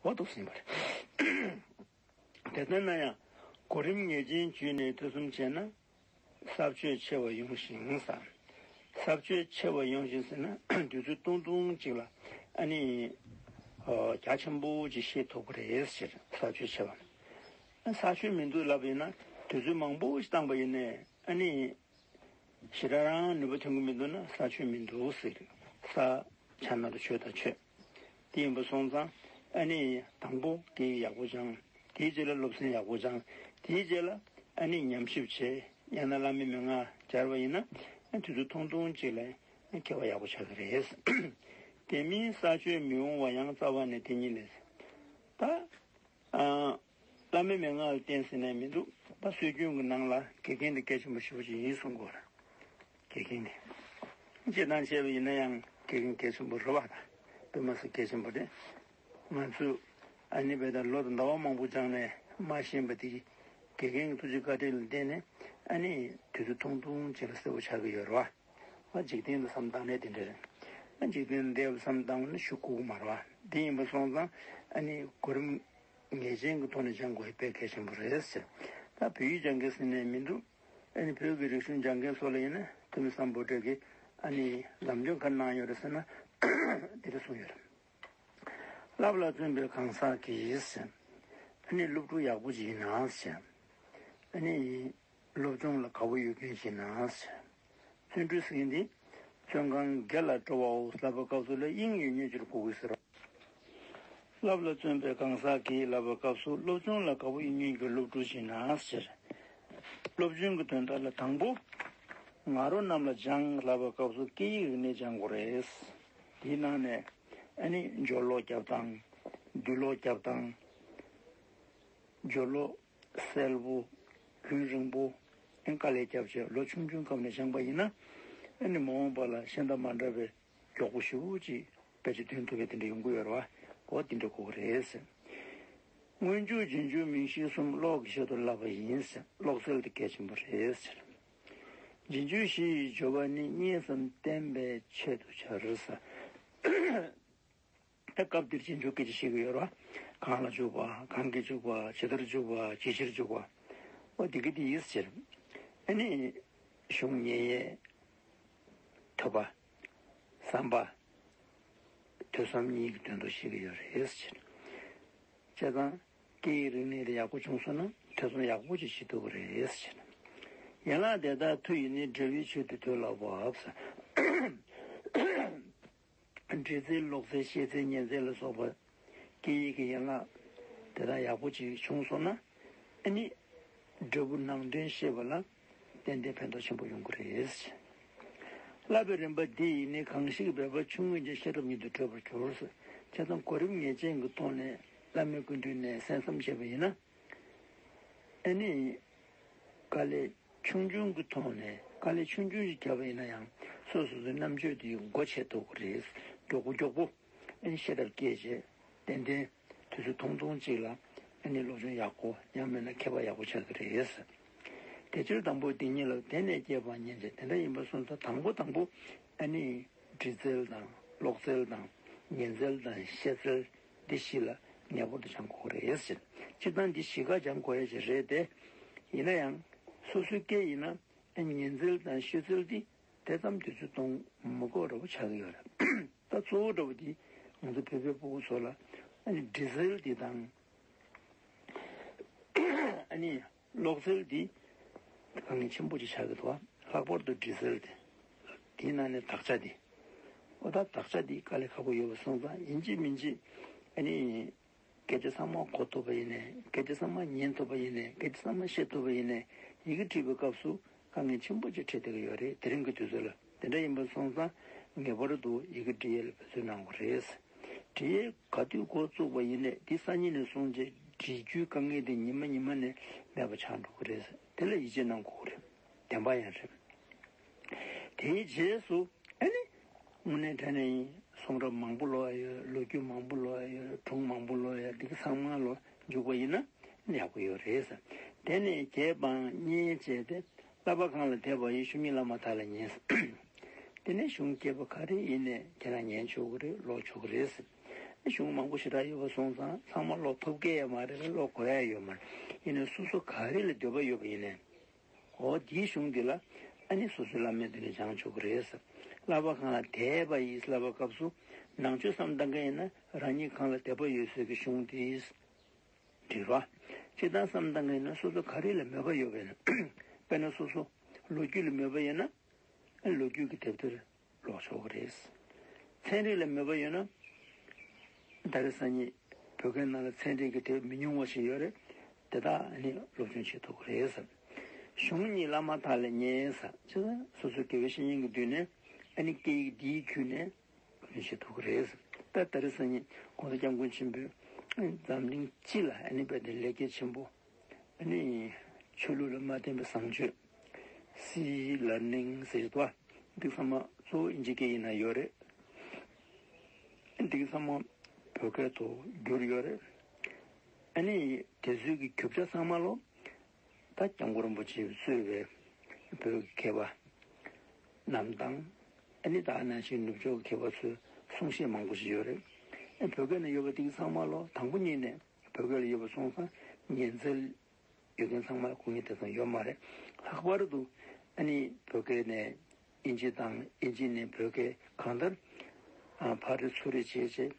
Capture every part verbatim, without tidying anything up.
འོ་འདུག་ཟིན་པ་རེད། དེ་ལྟར་ན་ཡང་གོ་རིམ་ངེས་ཅན་བརྒྱུད་ནས་ཐོས་བསམ་བྱས་ན་ས་བཅད་ཆེ་བ་ཡོང་ཞིང་ས། ས་བཅད་ཆེ་བ་ཡོང་ཞིང་ཟེར་ན་དུས་ཚོད་ཐུང་ཐུང་ཅིག་ལ་ཨ་ནི་རྒྱ་ཆེན་པོ་ཅིག་ཤེས་ཐུབ་ཀྱི་རེད་ཟེར། ས་བཅད་ཆེ་བ། ས་བཅད་མི་འདུག་ལབ་ཡིན་ན་དུས་ཚོད་མང་པོ་ཞིག་བཏང་པ་ཡིན་ནའི་ཨ་ནི། ཞེ་དྲག་རང་ནུས་པ་ཐོན་གྱི་མི་འདུག་ན་ས་ཆོད་མི་འདུག་ཟེར། ས་ཆ་ན་དུ་ཆོད་དང་ཆོད། དེ་ཡིན་པ་སོང་ཙང་ཨ་ནི་དང་པོ་སྐད་ཡིག་ཡག་པོ་སྦྱང་། དེའི་རྗེས་ལ་སློབ་ཚན་ཡག་པོ་སྦྱང་། དེའི་རྗེས་ལ་ཨ་ནི་ཉམས་ཞིབ་བྱེད། ཡང་ན་བླ་མའི་མན་ངག་སྦྱར་བ་ཡིན་ན་དུས་ཚོད་ཐུང་ཐུང་ཅིག་ལ་མཁས་པ་ཡག་པོ་ཆགས་ཀྱི་རེད། དེ་མིན་ས་ཆོད་མི་འོང་བ་ཡང་རྩ་བ་ནས་དེ་ཉིད་ལས། ད། ཨ། བླ་མའི་མན་ངག་ལ་བརྟེན་ཟེར་ནས་མི་འདུག་ད་སྲོལ་རྒྱུན་གྱི་ནང་ལ་དགེ་རྒན་དེ་གལ་ཆེན་པོ་ཞེ་པོ་ཅིག་ཡིན་གསུང་གི་ཡོད་རེད། དགེ་རྒན་དེ། སྤྱིར་བཏང་བྱས་པ་ཡིན་ན་ཡང་དགེ་རྒན་གལ་ཆེན་པོ་རེད་པ། ད་དཔེ་མ་སྲིད་གལ་ཆེན་པོ་རེད། ང་ཚོས་ཨ་ནི་བས་ད་ལོ་དང་ཟླ་བ་མང་པོ་སྦྱངས་ནས་མ་ཤེས་པ་དེ་དགེ་རྒན་གྱི་ཐུགས་རྗེ་བཀའ་དྲིན་ལ་བརྟེན་ནས་ཨ་ནི་དུས་ཚོད་ཐུང་ཐུང་ཅིག་ལ་གསལ་པོ་ཆགས་ཀྱི་ཡོད་རེད་པ། འཇིག་རྟེན་དུ་བསམ་བཏང་ནས་དེ་འདྲ་རེད། འཇིག་རྟེན་དུ་བསྡད་པ་བསམ་བཏང་ན་ཤུགས་ཁུག་མ་རེད་པ། དེ་ཡིན་པ་སོང་ཙང་ཨ་ནི་གོ་རིམ་ངེས་ཅན་གྱི་ཐོག་ནས་སྦྱང་དགོས་དཔེ་གལ་ཆེན་པོ་རེད་ཟེར། ད་བོད་ཡིག་སྦྱང་མཁན་ཟེར་ནས་མི་འདུག་ཨ་ནི་བོད་ཀྱི་རིག་གཞུང་སྦྱང་མཁན་སོགས་ལ་ཡིན་ན་ཐུ་མི་སམ་བྷོ་ཊ་གིས་ཨ་ནི་ལམ་སྟོན་ག་རེ་གནང་ཡོད་རེད་ཟེར་ན་དེ་འདྲ་གསུངས་ཡོད་རེད། བསླབ་ལ་བརྩོན་པའི་གང་ཟག་གིས་ཟེར། ཨ་ནི་སློབ་ཕྲུག་ཡག་པོ་ཅིག་ཡིན་ན་ཟེར། ཨ་ནི། སློབ་སྦྱོང་ལ་དགའ་བོ་ཡོད་མཁན་ཞིག་ན། བརྩོན་འགྲུས་ཟེར་མཁན་དེ་བརྩོན་གང་དགེ་ལ་སྤྲོ་བའོ་ལབ་པའི་སྐབས་སུ་ལ་དབྱིངས་ཡོད་མཁན་ཅིག་ལ་གོ་དགོས་ཟེར། བསླབ་ལ་བརྩོན་པའི་གང་ཟག་གིས་ལབ་པའི་སྐབས་སུ་སློབ་སྦྱོང་ལ་དགའ་བོ་ཡོད་མཁན་གྱི་སློབ་ཕྲུག་ཞིག་ན་ཟེར། སློབ་སྦྱོང་གི་དོན་དག་ལ་དང་པོ་ང་རོ་རྣམས་ལ་སྦྱང་ལབ་པའི་སྐབས་སུ་སྐད་ཡིག་རིག་གནས་སྦྱང་དགོས་རེད། དེའི་ནང་ནས་ཨ་ནི་སྦྱོར་ཀློག་རྒྱབ་སྟངས། བསྡུས་ཀློག་རྒྱབ་སྟངས། སྦྱོར་ཀློག་གསལ་པོ། རྒྱུན་རིང་པོ། ཨེ་དཀའ་ལས་བརྒྱབ་བྱས་ལོ་ཆུང་ཆུང་སྐབས་ནས་སྦྱངས་པ་ཡིན་ན། ཨ་ནི་མ་འོངས་པ་ལ་གཞན་དང་མ་འདྲ་བའི་མགྱོགས་པོ་ཞེ་པོ་ཅིག་ཕལ་ཆེར་ཐོན་ཐུབ་པའི་དེ་འདྲ་ཡོང་གི་ཡོད་རེད་བ། འོ་དེ་འདྲ་གོ་གི་རེད་ཟེར། སྔོན་འཇུག་རྗེས་འཇུག་མིང་གཞི་གསུམ་ཀློག་གི་ཆེད་དུ་བསླབ་པ་ཡིན་ཟེར། ཀློག་སེལ་དེ་གལ་ཆེན་པོ་རེད་ཟེར། རྗེས་འཇུག་བཞི་ཡི་སྦྱོར་བ་ནི་གཉིས་སམ་བསྟན་པའི་ཆེད་དུ་སྦྱར་ཟེར། ད་སྐབས་འདིར་རྗེས་འཇུག་སྐད་ཆ་བཤད་ཀྱི་ཡོད་རེད་བ། གང་ལ་འཇུག་པ། གང་གིས་འཇུག་པ། ཇི་ལྟར་འཇུག་པ། ཇི་ཕྱིར་འཇུག་པ། འོ་དེ་གི་དེ་ཡིས་ཟེར། ཨ་ནི། གཞུང་ཉན་ཡས། ཐོས་པ། བསམ་པ། ཐོས་བསམ་གཉིས་ཀྱི་དོན་དུ་བཤད་ཀྱི་ཡོད་རེད་ཟེར། བྱས་ཙང་སྐད་ཡིག་རིག་གནས་དེ་ཡག་པོ་བྱུང་སོང་ན་ཐོས་བསམ་ཡག་པོ་ཅིག་བྱེད་ཐུབ་ཀྱི་རེད་ཟེར། ཡན་ལག་དེ་དག་མཐུ་ཡིས་ནི་འབྲས་བུའི་ཆེད་དུ་ཐོས་ལ་བབ་ཟེར། འབྲི་རྩལ་ཀློག་རྩལ་བཤད་རྩལ་ཉན་རྩལ་ལ་སོགས་པ་སྐད་ཡིག་གི་ཡན་ལག་དེ་དག་ཡག་པོ་ཅིག་བྱུང་སོང་ན་ཨ་ནི་འབྲས་བུ་ནང་དོན་ཤེས་པ་ལ་ཏན་ཏན་ཕན་ཐོགས་ཆེན་པོ་ཡོང་གི་རེད། བསླབ་པའི་རིམ་པ་འདི་ཡིས་ནི་གང་ཞིག་འབད་པ་ཆུང་ངུས་ཀྱང་ཤེས་རབ་ཉིད་དུ་གྲོལ་བར་འགྱུར། བྱས་ཙང་གོ་རིམ་ངེས་ཅན་གྱི་ཐོག་ནས་བླ་མའི་སྐུ་མདུན་ནས་གསན་བསམ་བྱས་པ་ཡིན་ན། ཨ་ནི། དཀའ་ལས་ཆུང་ཆུང་གི་ཐོག་ནས་དཀའ་ལས་ཆུང་ཆུང་ཞིག་བརྒྱབ་པ་ཡིན་ན་ཡང་སོ་སོ་སོའི་རྣམ་དཔྱོད་དེ་སྒོ་ཕྱེ་ཐུབ་ཀྱི་རེད། མགྱོགས་པོ་མགྱོགས་པོ་ཨ་ནི་ཤེས་རབ་སྐྱེས་བྱས་ཏན་ཏན་དུས་ཚོད་ཐུང་ཐུང་ཅིག་ལ་ཨ་ནི་སློབ་སྦྱོང་ཡག་པོ་ཡང་མིན་ན་མཁས་པ་ཡག་པོ་ཆགས་ཀྱི་རེད། དེ་ཕྱིར་དང་པོ་འདི་ཉིད་ལ་དེ་ནས་སྐྱེས་པ་ཉན་བྱས་དེ་འདྲ་ཡིན་པ་སོང་ཙང་དང་པོ་དང་པོ་ཨ་ནི། འབྲི་རྩལ་དང་ཀློག་རྩལ་དང་ཉན་རྩལ་དང་བཤད་རྩལ་འདི་བཞི་ལ་ངེས་པར་དུ་སྦྱང་དགོས་རེད་ཟེར། སྤྱིར་བཏང་འདི་བཞི་ཀ་སྦྱང་དགོས་ཡ་ཅིག་རེད་དེ། ཡིན་ན་ཡང་སོ་སོའི་སྐད་ཡིན་ན་ཉན་རྩལ་དང་ཤེས་རྩལ་འདི་དེ་ཙམ་དུས་ཚོད་གཏོང་མི་དགོས་འདྲ་པོ་ཆགས་ཀྱི་ཡོད་རེད། ད་གཙོ་བོ་འདྲ་པོ་འདི་ང་ཚོ་བོད་པའི་ཕྲུ་གུ་ཚོ་ལ་འབྲི་རྩལ་འདི་དང་། ཨ་ནི། ཀློག་རྩལ་འདི་དཀའ་ངལ་ཆེན་པོ་ཅིག་ཆགས་ཀྱི་འདུག་ལྷག་པར་དུ་འབྲི་རྩལ་དེ། དེའི་ནང་ནས་དག་ཆ་འདི། འོ་ད་དག་ཆ་འདི་དཀའ་ལས་ཁག་པོ་ཡོད་པ་སོང་ཙང་ཡིན་གཅིག་མིན་གཅིག་ཨ་ནི། སྐད་ཆ་ཚང་མ་གོ་ཐུབ་པ་ཡིན་ནའི་སྐད་ཆ་ཚང་མ་ཉན་ཐུབ་པ་ཡིན་ནའི་སྐད་ཆ་ཚང་མ་བཤད་ཐུབ་པ་ཡིན་ནའི་ཡི་གེ་བྲིས་པའི་སྐབས་སུ་དཀའ་ངལ་ཆེན་པོ་ཅིག་འཕྲད་བསྡད་ཀྱི་ཡོད་རེད་དེ་རིང་གི་དུས་ཚོད་ལ། དེ་འདྲ་ཡིན་པ་སོང་ཙང་ངེས་པར་དུ་ཡི་གེ་འབྲི་ཡས་ལ་འབད་བརྩོན་གནང་དགོས་རེད། འབྲི་ཡས་ག་དུས་འགོ་བཙུགས་པ་ཡིན་ནའི་འདི་སང་ཉིན་ནས་བཟུང་བྱས་འབྲི་རྒྱུའི་དཀའ་ངལ་དེ་ཉི་མ་ཉི་མ་ནས་མེད་པ་ཆགས་འགྲོ་གི་རེད། དེ་ལ་ཡིད་ཆེས་གནང་དགོས་ཀྱི་རེད། བདེན་པ་ཡང་རེད། དེའི་རྗེས་སུ་ཨ་ནི་དངོས་གནས་དྲང་གནས་ཡིན་གསུང་རབ་མང་པོ་ཀློག་ཡ་ཡོད། ལོ་རྒྱུས་མང་པོ་ཀློག་ཡ་ཡོད། སྒྲུང་མང་པོ་ཀློག་ཡ་འདི་ག་ཚང་མ་ལ་འཇུག་པ་ཡིན་ན་ཡག་པོ་ཡོད་རེད། དེ་ནས་རྒྱས་པའང་སྙན་བྱས་ཏེ། བསླབ་པ་གང་ལ་དད་པ་ཡོད། ཞུ་མི་བླ་མ་དག་ལ་ཉན། དེ་ནས་གཞུང་རྒྱས་པ་ག་རེ་ཡིན་ནའི་ཁྱེད་རང་ཉན་ཆོག་གི་རེད། ཀློག་ཆོག་གི་རེད། གཞུང་མང་པོ་ཞེ་དྲག་ཡོད་པ་སོང་ཙང་ཚང་མ་ཀློག་ཐུབ་ཀྱི་ཡོད་མ་རེད། ཀློག་དགོས་ཡ་ཡོད་མ་རེད། ཡིན་ནའི་སོ་སོ་ག་རེ་ལ་འདོད་པ་ཡོད་པ་ཡིན་ནའི། འོ་དེའི་གཞུང་འདི་ལ་ཨ་ནི་སོ་སོའི་བླ་མས་དེ་ནས་སྦྱང་ཆོག་གི་རེད། བསླབ་པ་ཁང་ལ་དེད་པ་ཡིས་བསླབ་པ་སྐབས་སུ་ནང་ཆོས་བསམ་བཏང་མཁན་ཡིན་ན་རང་ཉིད་གང་ལ་དད་པ་ཡོད་ཚད་ཀྱི་གཞུང་དེས་འབྲི་རོགས། སྤྱིར་བཏང་བསམ་བཏང་མཁན་ཡིན་ན་སོ་སོ་ག་རེ་ལ་མོས་པ་ཡོད་པ་ཡིན་ན། དཔེར་ན་སོ་སོ་ལོ་རྒྱུས་ལ་མོས་པ་ཡོད་ན་ལོ་རྒྱུས་ཀྱི་དེབ་ཐེར་ཀློག་ཆོག་གི་རེད། ཚན་རིག་ལ་མོས་པ་ཡོད་ན། ད་རེས་སང་ཉིན་བོད་སྐད་ནང་ལ་ཚན་རིག་གི་དེབ་མི་ཉུང་བ་ཞིག་ཡོད་རེད། དེ་དག་ནི་སློབ་སྦྱོང་བྱེད་ཐུབ་ཀྱི་རེད་ཟེར། གཞུང་གཉིས་བླ་མ་དག་ལས་ཉན་ཟེར། བྱས་ཙང་སོ་སོའི་དགེ་བའི་བཤེས་གཉེན་གྱི་མདུན་ནས་ཨ་ནི་སྐད་ཡིག་འདིའི་བརྒྱུད་ནས་སློབ་སྦྱོང་བྱེད་ཐུབ་ཀྱི་རེད་ཟེར། ད་ད་རེས་སང་ཉིན་༸གོང་ས་༸སྐྱབས་མགོན་ཆེན་པོས་འཛམ་གླིང་སྤྱི་ལ་ཨ་ནི་དཔེ་དེ་ལེགས་སྐྱེས་ཆེན་པོ། ཨ་ནི་ཆོས་ལུགས་ལ་མ་བརྟེན་པའི་བཟང་སྤྱོད། སི་ལར་ནིང་ཟེར་གྱི་འདུག་བ། འདི་ཚང་མ་གཙོ་བོ་ཨིན་ཇི་སྐད་ཡིག་ནང་ཡོད་རེད། འདི་ཚང་མ་བོད་སྐད་དུ་བསྒྱུར་ཡོད་རེད། ཨ་ནི་དེ་ཚོའི་གི་རྒྱུ་ཆ་ཚང་མ་ལོ། ད་སྐྱབས་མགོན་རིན་པོ་ཆེས་གཙོས་པའི་བོད་ཀྱི་མཁས་པ་རྣམས་དང་། ཨ་ནི་ད་ནང་བཞིན་ནུབ་ཕྱོགས་མཁས་པ་ཚོའི་གསུང་བཤད་མང་པོ་ཞིག་ཡོད་རེད། ཨ་བོད་སྐད་ནང་ཡོད་པ་འདི་ཚང་མ་ལོ་དང་པོ་ཉིད་ནས་བོད་སྐད་ལ་ཡོད་པ་སོང་ཙང་ཉན་འཚོལ་ཡོད་མཁན་ཚང་མ་ལ་དགོས་ངེས་དེ་ཙམ་ཡོད་མ་རེད། ལྷག་པར་དུ་ཨ་ནི་བོད་སྐད་ནས་ཨིན་ཇི་དང་ཨིན་ཇི་ནས་བོད་སྐད་གང་ལྟར་ཨ་ཕར་རེ་ཚུར་རེ་བྱས་བྱས་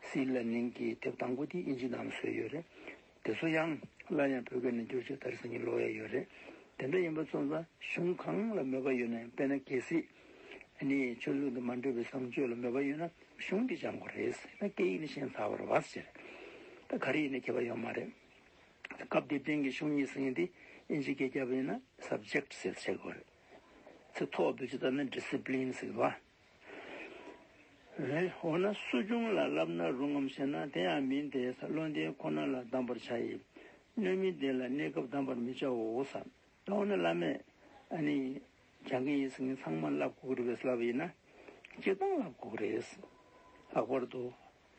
སི་ལར་ནིང་གི་དེབ་དང་པོ་དེ་ཨིན་ཇི་ནང་བཟོས་ཡོད་རེད། དེ་ཚོ་ཡང་སླར་ཡང་བོད་སྐད་ནས་བསྒྱུར་བྱས་ད་རེས་སང་ཉིན་ཀློག་ཡ་ཡོད་རེད། དེ་འདྲ་ཡིན་པ་སོང་ཙང་གཞུང་གང་ལ་མོས་པ་ཡོད་ན་ཡང་དཔེར་ན་གལ་སྲིད་ཨ་ནི་ཆོས་ལུགས་དང་མ་འདྲེས་པའི་བཟང་སྤྱོད་ལ་མོས་པ་ཡོད་ན་གཞུང་འདི་སྦྱང་དགོས་རེད། ད་སྐད་ཡིག་ནི་ཤེས་ཚར་བ་རེད་བ་ཟེར། ད་ག་རེ་ཡིན་ན་ཁྱད་པར་ཡོད་མ་རེད། སྐབས་དེ་སྟེང་གི་གཞུང་གཉིས་ཟེར་མཁན་དེ་ཨིན་ཇི་སྐད་བརྒྱབ་པ་ཡིན་ན་subject་ཟེར་བྱེད་དགོས་རེད། ཚིག་ཐོག་བེད་སྤྱོད་བཏང་ན་discipline་ཟེར་བ། རེད། འོ་ན་སུ་གཞུང་ལ་བསླབ་ན་རུང་ངམ་ཞེ་ན། དེ་ཡང་མིན་ཏེ་ས། བློ་ལྡན་ཁོ་ན་ལ་གདམས་པར་བྱ་ཡི། སྣོད་མིན་དེ་ལ་གནས་སྐབས་གདམས་པར་མི་བྱའོ་ས། ད་འོ་ན་བླ་མས་ཨ་ནི་སྦྱང་གི་ཡིན་ཟེར་མཁན་ཚང་མ་བསླབ་དགོས་ཀྱི་རེད་པས་ལབ་པ་ཡིན་ན། སྤྱིར་བཏང་བསླབ་དགོས་ཀྱི་རེད། ལྷག་པར་དུ་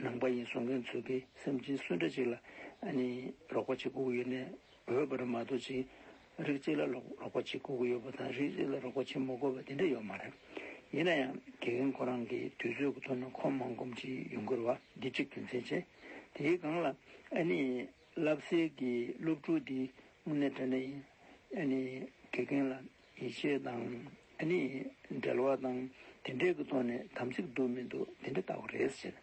ནང་པ་ཡིན་གསུང་མཁན་ཚོས་ཀྱིས་སེམས་ཅན་སུ་འདྲ་ཅིག་ལ་ཨ་ནི་རོགས་པ་བྱེད་དགོས་ཀྱི་ཡོད་ནའི་འོས་པ་རེད་མ་གཏོགས་ཅིག་རིགས་གཅིག་ལ་རོགས་རོགས་པ་བྱེད་དགོས་ཀྱི་ཡོད་པ་དང་རིགས་གཅིག་ལ་རོགས་པ་བྱེད་མི་དགོས་པ་དེ་འདྲ་ཡོད་མ་རེད། ཡིན་ན་ཡང་དགེ་རྒན་ཁོ་རང་གིས་དུས་ཚོད་ཀྱི་ཐོག་ནས་ཁོམ་མ་ཁོམ་ཅིག་ཡོང་གི་རེད་པ། འདི་གཅིག་རྒྱུ་མཚན་བྱས། དེའི་སྒང་ལ་ཨ་ནི་བསླབ་སའི་གི་སློབ་ཕྲུག་འདི་དངོས་གནས་དྲང་གནས་ཡིན། ཨ་ནི་དགེ་རྒན་ལ་ཡིད་ཆེས་དང་ཨ་ནི་འབྲེལ་བ་དང་དེ་འདྲའི་གི་ཐོག་ནས་དམ་ཚིག་འདུག་མི་འདུག་དེ་འདྲ་ལྟ་དགོས་རེད་ཟེར།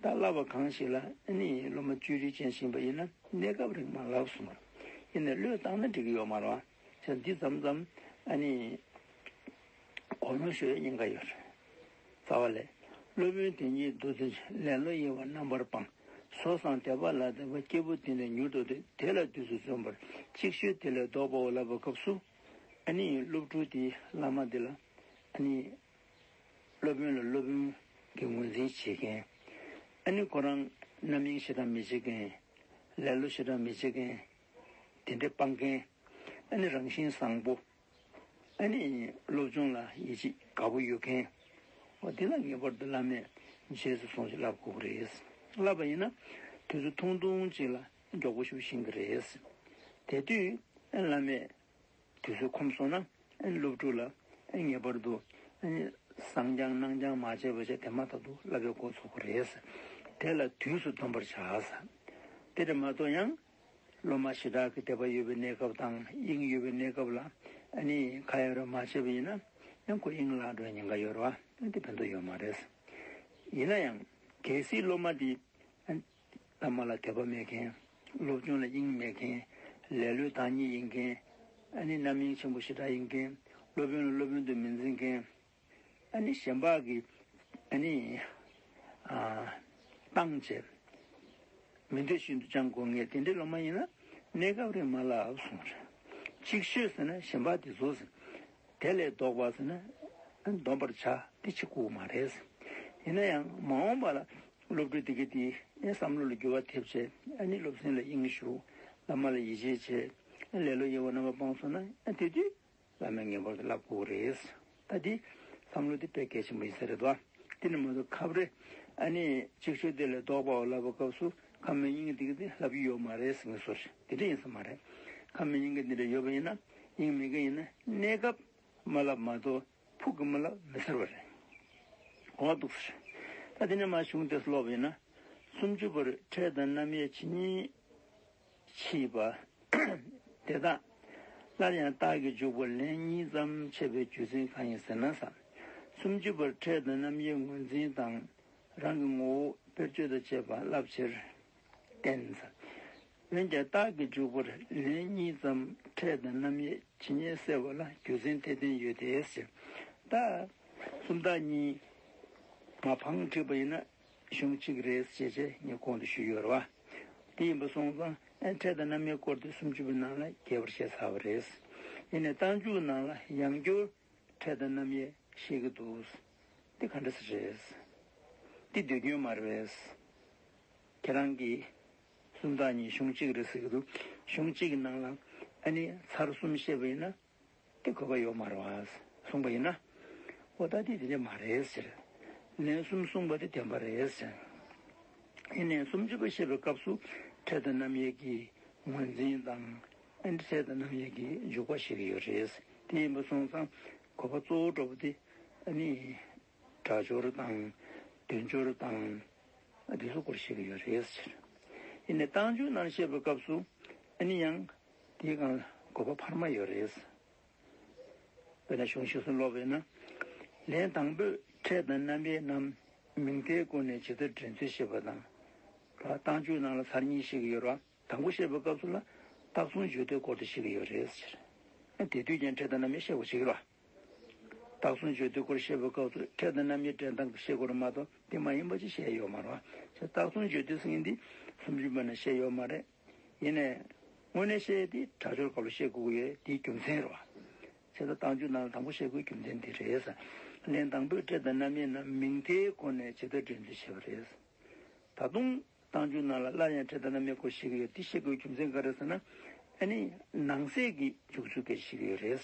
ད་བསླབ་པ་གང་ཞིག་ལ་ཨ་ནི་སློབ་མ་ཅོ་འདྲི་ཅན་ཞིག་ཡིན་པ་ཡིན་ན་གནས་སྐབས་རིང་མ་བསླབ་གསུངས། ཡིན་ནའི་བློས་བཏང་ན་འགྲིག་གི་ཡོད་མ་རེད་བ། བྱས་འདི་མཚམས་མཚམས་ཨ་ནི་གོ་ནོར་ཤོར་ཡ་ཉེན་ཁ་ཡོད་རེད། རྩ་བ་ལས། སློབ་དཔོན་དེ་ཉིད་འདུ་འཛི་ཆེ། ལེ་ལོ་གཡེང་བ་རྣམ་པར་སྤངས། བཟོ་བཟང་དད་པ་ལ་དད་པ། སྐྱེས་བུ་དེ་ནི་མྱུར་དུ་བདེ། དེ་ལ་དུས་སུ་བརྩོན་པར། ཅིག་ཤོས་དེ་ལས་ལྡོག་པའོ་ལབ་པའི་སྐབས་སུ། ཨ་ནི་སློབ་ཕྲུག་དེས་བླ་མ་དེ་ལ་ཨ་ནི་སློབ་དཔོན་ལ་སློབ་དཔོན་གྱི་ངོས་འཛིན་བྱེད་མཁན། ཨ་ནི་ཁོ་རང་རྣམ་གཡེང་ཞེ་དྲག་མི་བྱེད་མཁན། ལེ་ལོ་ཞེ་དྲག་མི་བྱེད་མཁན། དེ་འདྲ་སྤང་མཁན། ཨ་ནི་རང་བཞིན་བཟང་པོ། ཨ་ནི་སློབ་སྦྱོང་ལ་ཡིད་ཆེས་དགའ་པོ་ཡོད་མཁན། འོ་དེ་ལ་ངེས་པར་དུ་བླ་མས་རྗེས་སུ་བཟུང་ཞིག་བསླབ་དགོས་ཀྱི་རེད། བསླབ་པ་ཡིན་ན་དུས་ཚོད་ཐུང་ཐུང་ཅིག་ལ་མགྱོགས་པོ་ཞིག་ཤེས་ཀྱི་རེད། དེ་དུས་ཨ་བླ་མས་དུས་ཚོད་ཁོམ་སོང་ན་ཨ་སློབ་ཕྲུག་ལ་ཨ་ངེས་པར་དུ་ཨ་ནི་བཟང་སྦྱང་གནང་སྦྱང་མ་བྱས་པ་བྱས་དེ་མ་ཐག་ཏུ་བསླབ་པའི་འགོ་ཚུགས་ཀྱི་རེད། དེ་ལ་དུས་སུ་འདོམས་པར་བྱ། དེ་འདྲ་མ་གཏོགས་ཡང་། སློབ་མ་ཞེ་དྲག་གི་དད་པ་ཡོད་པའི་གནས་སྐབས་དང་དབྱིངས་ཡོད་པའི་གནས་སྐབས་ལ་ཨ་ནི་ཁ་ཡ་རོགས་མ་བྱས་པ་ཡིན་ན་ཡང་ཁོ་དབྱིངས་བརླག་འགྲོ་བའི་ཉེན་ཁ་ཡོད་རེད་བ། དེ་ཕན་ཐོགས་ཡོད་མ་རེད། ཡིན་ན་ཡང་གལ་སྲིད་སློབ་མ་དེ་ཨ་ནི་བླ་མ་ལ་དད་པ་མེད་མཁན། སློབ་སྦྱོང་ལ་དབྱིངས་མེད་མཁན། ལེ་ལོའི་བདག་ཉིད་ཡིན་མཁན། ཨ་ནི་རྣམ་གཡེང་ཆེན་པོ་ཞེ་དྲག་ཡིན་མཁན། སློབ་དཔོན་ལ་སློབ་དཔོན་དུ་མི་འཛིན་མཁན། ཨ་ནི་གཞན་པ་གིས་ཨ་ནི་ཨ་བཏང་བྱས་མི་འདོད་བཞིན་དུ་སྦྱང་དགོས་ངེས་དེ་འདྲའི་སློབ་མ་ཡིན་ན་གནས་སྐབས་རིང་མ་བསླབ་གསུངས་རེད། ཅིག་ཤོས་ཟེར་ན་གཞན་པ་དེ་ཚོ་ཟེར། དེ་ལས་ལྡོག་པ་ཟེར་ན་ཨ་འདོམས་པར་བྱ་དེ་བྱེད་དགོས་མ་རེད། ཡིན་ན་ཡང་མ་འོངས་པ་ལ་སློབ་ཕྲུག་དེ་གས་དེ་ཨ་བསམ་བློ་ལ་འགྱུར་བ་ཐེབས་བྱས་ཨ་ནི་སློབ་ཚན་ལ་དབྱིངས་ཞུགས། བླ་མ་ལ་ཡིད་ཆེས་བྱས། ཨ་ལེ་ལོ་གཡེང་བ་རྣམ་པ་སྤངས་སོང་ན་ཨ་དེ་དུས། བླ་མས་ངེས་པར་དུ་བསླབ་དགོས་རེད། ད་འདི་བསམ་བློ་འདི་དཔེ་གལ་ཆེན་པོ་ཡིན་ས་རེད་དོ། དེ་ནི་མ་གཏོགས་ཁ་བརྡ་ཨ་ནི་ཅིག་ཤོས་དེ་ལས་ལྡོག་པའོ་ལབ་པའི་སྐབས་སུ་ཁམས་མེད་དབྱིངས་དེ་གི་དེ་ལབ་ཀྱི་ཡོད་མ་རེད་ཟེར་མཁན་བཟོ་ཞིག་དེ་འདྲ་ཡིན་ས་མ་རེད། ཁམས་མེད་དབྱིངས་དེ་འདྲ་ཡོད་པ་ཡིན་ན་དབྱིངས་མེད་མཁན་ཡིན་ན་གནས་སྐབས་མ་ལབ་མ་གཏོགས་ཕུགས་ཀྱི་མ་ལབ་མི་ཟེར་བ་རེད། གོ་འདུག་ཟེར། ད་དེ་ནས་མ་གཞུང་དེ་ཀློག་པ་ཡིན་ན། སུམ་ཅུ་པར་ཕྲད་དང་རྣམ་དབྱེ་ཇི་སྙེད་མཆིས་པ། དེ་དག་སླར་ཡང་རྟགས་ཀྱི་འཇུག་པ་ལན་གཉིས་ཙམ་འཆད་པའི་རྒྱུ་མཚན་གང་ཡིན་ཟེར་ན་ཟེར། སུམ་ཅུ་པར་ཕྲད་དང་རྣམ་དབྱེའི་ངོས་འཛིན་དང་རང་གི་ངོ་བོ་དཔེར་བརྗོད་དང་བཅས་པ་བསླབ་ཕྱིར་བསྟན་ཟེར། འོན་ཀྱང་རྟགས་ཀྱི་འཇུག་པར་ལན་གཉིས་ཙམ་ཕྲད་དང་རྣམ་དབྱེ་ཇི་སྙེད་གསལ་བ་ལ་རྒྱུ་མཚན་འཐད་ལྡན་ཡོད་དེ་ཟེར། ད་སུམ་རྟགས་གཉིས་མ་འཕངས་བྲིས་པ་ཡིན་ན། གཞུང་གཅིག་རེད་ཅེས་བྱས་ངས་གོང་དུ་ཞུས་ཡོད་རེད་བ། དེ་ཡིན་པ་སོང་ཙང་ཨ་ཕྲད་དང་རྣམ་དབྱེའི་སྐོར་དེ་སུམ་ཅུ་པའི་ནང་ལ་རྒྱས་པར་བཤད་ཚར་བ་རེད། ཡིན་ནའི་རྟགས་འཇུག་ནང་ལ་ཡང་བསྐྱར་ཕྲད་དང་རྣམ་དབྱེ་བཤད་ཀྱི་འདུག། འདི་ག་འདྲ་ཟེར་རེད། འདི་འདོད་སྐྱོན་མ་རེད་པས། ཁྱེད་རང་གིས་སུམ་རྟགས་གཉིས་གཞུང་གཅིག་རེད་ཟེར་གྱི་འདུག། གཞུང་གཅིག་གི་ནང་ལ་ཨ་ནི་ཚར་གསུམ་བཤད་པ་ཡིན་ན། དེ་དགོས་པ་ཡོད་མ་རེད་བ། གསུངས་པ་ཡིན་ན། འོ་ད་དེ་དེ་འདྲ་མ་རེད་ཟེར། ལན་གསུམ་གསུངས་པ་དེ་བདེན་པ་རེད་ཟེར། ཡིན་ནའི་སུམ་ཅུ་པ་བཤད་པའི་སྐབས་སུ་ཕྲད་དང་རྣམ་དབྱེ་གི་ངོས་འཛིན་དང་། ཨ་ནི་ཕྲད་དང་རྣམ་དབྱེ་གི་འཇུག་པ་བཤད་ཀྱི་ཡོད་རེད། དེ་ཡིན་པ་སོང་ཙང་དགོས་པ་གཙོ་བོ་འདྲ་པོ་དེ་ཨ་ནི་སྒྲ་སྦྱོར་དང་དོན་སྦྱོར་དང་དེ་ཚོ་སྐོར་བཤད་ཀྱི་ཡོད་རེད་ཟེར། ཡིན་ནའི་རྟགས་འཇུག་ནང་བཤད་པའི་སྐབས་སུ་ཨ་ནི་ཡང་དེའི་སྒང་ལ་དགོས་པ་འཕར་མ་ཡོད་རེད། དཔེར་ན་གཞུང་ཞིག་གསུང་ལོག་པས་ན། ལན་དང་པོས་ཕྲད་དང་རྣམ་དབྱེ་རྣམས་མིང་མཐའི་སྒོ་ནས་ཇི་ལྟར་འདྲེན་ཚུལ་བཤད་པ་དང་། རྟགས་འཇུག་ནང་ལ་ཚར་གཉིས་བཤད་ཀྱི་ཡོད་རེད་བ། དང་པོ་བཤད་པའི་སྐབས་སུ་ལ་རྟགས་མཚུངས་བརྗོད་དོན་སྐོར་དུ་བཤད་ཀྱི་ཡོད་རེད་ཟེར། དེ་དུས་ཀྱང་ཕྲད་དང་རྣམ་དབྱེ་བཤད་དགོས་བྱེད་ཀྱི་རེད་བ། རྟགས་མཚུངས་བརྗོད་དོན་སྐོར་བཤད་པའི་སྐབས་སུ་ཕྲད་དང་རྣམ་དབྱེ་འདྲེན་སྟངས་བཤད་དགོས་རེད་མ་གཏོགས་དེ་མ་ཡིན་པ་ཅིག་བཤད་ཡོད་མ་རེད་བ། རྟགས་མཚུངས་བརྗོད་དོན་ཟེར་མཁན་འདི་སུམ་ཅུ་པ་ན་བཤད་ཡོད་མ་རེད། ཡིན་ནའི། དངོས་གནས་བཤད་དེ་སྒྲ་སྦྱོར་སྐབས་ལ་བཤད་དགོས་ཀྱི་ཡོད་དེའི་རྒྱུ་མཚན་རེད་བ། བྱས་ཙང་རྟགས་འཇུག་ནང་ལ་དང་པོ་བཤད་དགོས་རྒྱུ་མཚན་དེ་རེད། ལན་དང་པོའི་ཕྲད་དང་རྣམ་དབྱེ་རྣམས་མིང་མཐའི་སྒོ་ནས་ཇི་ལྟར་འདྲེན་ཚུལ་བཤད་པ་རེད། ད་དུང་རྟགས་འཇུག་ནང་ལ་སླར་ཡང་ཕྲད་དང་རྣམ་དབྱེ་སྐོར་བཤད་ཀྱི་ཡོད་དེ་བཤད་དགོས་རྒྱུ་མཚན་ག་རེ་ཟེར་ན། ཨ་ནི་ནང་གསེས་ཀྱི་འཇུག་ཚུལ་སྐད་ཆ་བཤད་ཀྱི་ཡོད་རེད།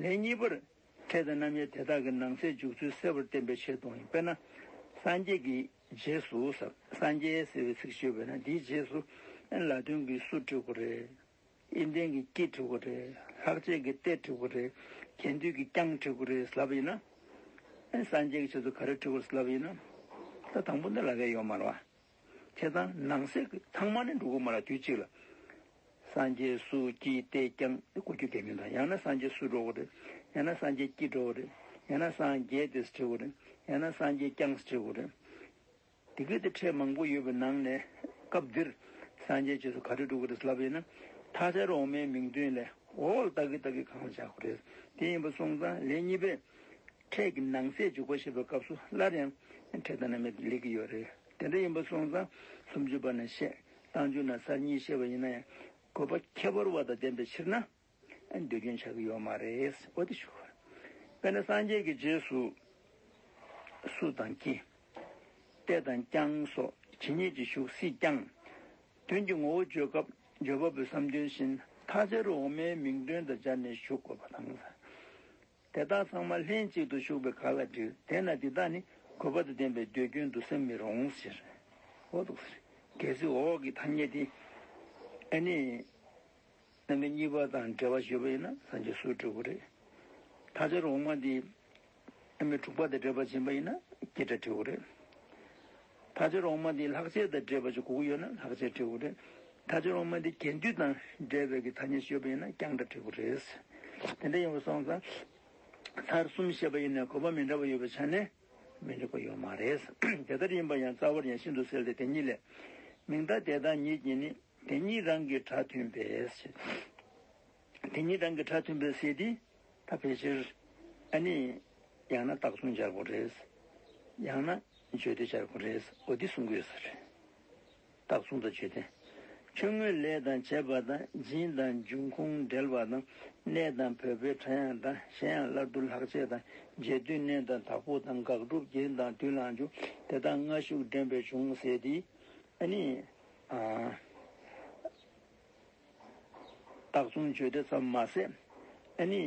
ལན་གཉིས་པར། ཕྲད་དང་རྣམ་དབྱེ་དེ་དག་གི་ནང་གསེས་འཇུག་ཚུལ་གསལ་བར་བསྟན་པའི་ཆེད་དུ་ཡིན། དཔེར་ན། སངས་རྒྱས་ཀྱི་རྗེས་སུ་ཟེར། སངས་རྒྱས་ཟེར་བའི་ཚིག་ཤོད་པས་ན་འདིའི་རྗེས་སུ་ལ་དོན་གྱི་སུ་འབྲི་དགོས་རེད། ཨི་ལྡན་གྱི་ཀྱི་འབྲི་དགོས་རེད། ལྷག་བཅས་ཀྱི་ཏེ་འབྲི་དགོས་རེད། གྱེན་ལྡན་གྱི་ཀྱང་འབྲི་དགོས་རེད་ལབ་ཡིན་ན། སངས་རྒྱས་ཀྱི་རྗེས་སུ་ག་རེ་འབྲི་དགོས་རེད་ལབ་ཡིན་ན། ད་དང་པོ་འདི་ལབ་ཡ་ཡོད་མ་རེད་བ། བྱས་ཙང་ནང་གསེས་ཀྱི་ཚང་མ་ནི་འགྲོ་གི་མ་རེད་དུས་གཅིག་ལ། སངས་རྒྱས་སུ་ཀྱི་ཏེ་ཀྱང་ནི་གོ་རྒྱུ་གལ་མི་འདུག། ཡང་ན་སངས་རྒྱས་སུ་འགྲོ་གི་རེད། ཡང་ན་སངས་རྒྱས་ཀྱི་འགྲོ་གི་རེད། ཡང་ན་སངས་རྒྱས་ཏེ་ཟེར་འབྲི་དགོས་རེད། ཡང་ན་སངས་རྒྱས་ཀྱང་ཟེར་འབྲི་དགོས་རེད། དེ་གི་དེ་ཕྲད་མང་པོ་ཡོད་པའི་ནང་ནས་སྐབས་འདིར་སངས་རྒྱས་རྗེས་སུ་ག་རེ་འགྲོ་གི་རེད་ལབ་ཡིན་ན། མཐའ་བྱར་འོག་མའི་མིང་དོན་ལས་འོག་ལ་བཏགས་ཀྱི་བཏགས་ཀྱི་གང་ལ་བཞག་དགོས་རེད། དེ་ཡིན་པ་སོང་ཙང་ལན་གཉིས་པས། ཕྲད་ཀྱི་ནང་གསེས་འཇུག་པ་ཞེས་པའི་སྐབས་སུ་སླར་ཡང་ཕྲད་དང་རྣམ་དབྱེ་སླེབས་ཀྱི་ཡོད་རེད། དེ་འདྲ་ཡིན་པ་སོང་ཙང་སུམ་ཅུ་པ་ན་བཤད། རྟགས་འཇུག་ན་ཚར་གཉིས་བཤད་པ་ཡིན་ན་ཡང་དགོས་པ་ཁྱད་པར་བ་དང་ལྡན་པའི་ཕྱིར་ན་འདོད་སྐྱོན་ཆགས་ཀྱི་ཡོད་མ་རེད། འོ་དེ་ཞུ་བ་རེད། དཔེར་ན་སངས་རྒྱས་ཀྱི་རྗེས་སུ་སུ་དང་ཀྱི། ཏེ་དང་ཀྱང་སོགས་ཇི་སྙེད་ཅིག་ཞུགས་སྲིད་ཀྱང་། དོན་གྱི་ངོ་བོ་བརྗོད་སྐབས་བརྗོད་པ་པོའི་བསམ་དོན་བཞིན་མཐའ་བྱར་འོག་མའི་མིང་དོན་དང་སྦྱར་ནས་ཞུགས་དགོས་པ་དང་། དེ་དག་ཚང་མ་ལྷན་ཅིག་ཏུ་ཞུགས་པའི་ག་ལ་འགྲིག། དེས་ན་འདི་དག་ནི་དགོས་པ་དང་ལྡན་པའི་འདོད་སྐྱོན་དུ་སེམས་མི་རུང་ཟེར། འོ་འདུག་ཟེར། གལ་སྲིད་འོག་གི་ཐ་སྙད་དེ་ཨ་ནི་རྣམ་དབྱེ་གཉིས་པ་དང་འབྲེལ་བ་ཡོད་པ་ཡིན་ན་སངས་རྒྱས་སུ་འགྲོ་གི་རེད། མཐའ་བྱར་འོག་མ་འདི་ཨ་མི་དྲུག་པ་དང་འབྲེལ་བ་ཡིན་པ་ཡིན་ན་ཀྱི་སྒྲ་འབྲི་དགོས་རེད། མཐའ་བྱར་འོག་མ་འདི་ལྷག་བཅས་དང་འབྲེལ་བ་ཅིག་དགོས་ཀྱི་ཡོད་ན་ལྷག་བཅས་འབྲི་དགོས་རེད། མཐའ་བྱར་འོག་མ་འདི་གྱེན་ལྡན་དང་འབྲེལ་བའི་གི་ཐ་སྙད་ཡོད་པ་ཡིན་ན་ཀྱང་སྒྲ་འབྲི་དགོས་རེད། དེ་འདྲ་ཡིན་པ་སོང་ཙང་། ཚར་གསུམ་བཤད་པ་ཡིན་ནའི་དགོས་པ་མི་འདྲ་བ་ཡོད་པའི་ཆ་ནས་མི་འགྲིག་པ་ཡོད་མ་རེད། དེ་ལྟར་ཡིན་པ་ཡང་རྩ་བར་ཡང་ཤིན་ཏུ་གསལ་ཏེ་དེ་ཉིད་ལས། མིང་མཐའ་དེ་དག་ཉིད་ཀྱིས་ནི། དེ་ཉིད་རང་གི་སྒྲ་མཐུན་པས། དེ་ཉིད་རང་གི་སྒྲ་མཐུན་པས་ཟེར་དེ་ད་ཕལ་ཆེར་ཨ་ནི་ཡང་ན་རྟགས་མཚུངས་སྦྱར་དགོས་རེད། ཡང་ན་བརྗོད་དོན་སྦྱར་དགོས་རེད། འོ་འདི་གསུང་གི་ཡོད་ས་རེད། རྟགས་མཚུངས་དང་བརྗོད་དོན། ཆོས་དངོས་ལས་དང་བྱས་པ་དང་སྦྱིན་དང་འབྱུང་ཁུངས་འབྲེལ་བ་དང་གནས་དང་བོད་པའི་ཕྲ་ཡང་དང་གཞན་ཡང་སླར་བསྡུ་ལྷག་བཅས་དང་རྗེས་ཟློས་གནས་དང་བདག་པོ་དང་དགག་སྒྲུབ་རྒྱན་དང་དུས་ལ་འཇུག་དེ་དག་སྔ་ཤུགས་འདྲེན་པས་བྱུང་ཟེར་དེ། ཨ་ནི། ཨ། རྟགས་མཚུངས་བརྗོད་དེ་ཙམ་མ་ཟད། ཨ་ནི།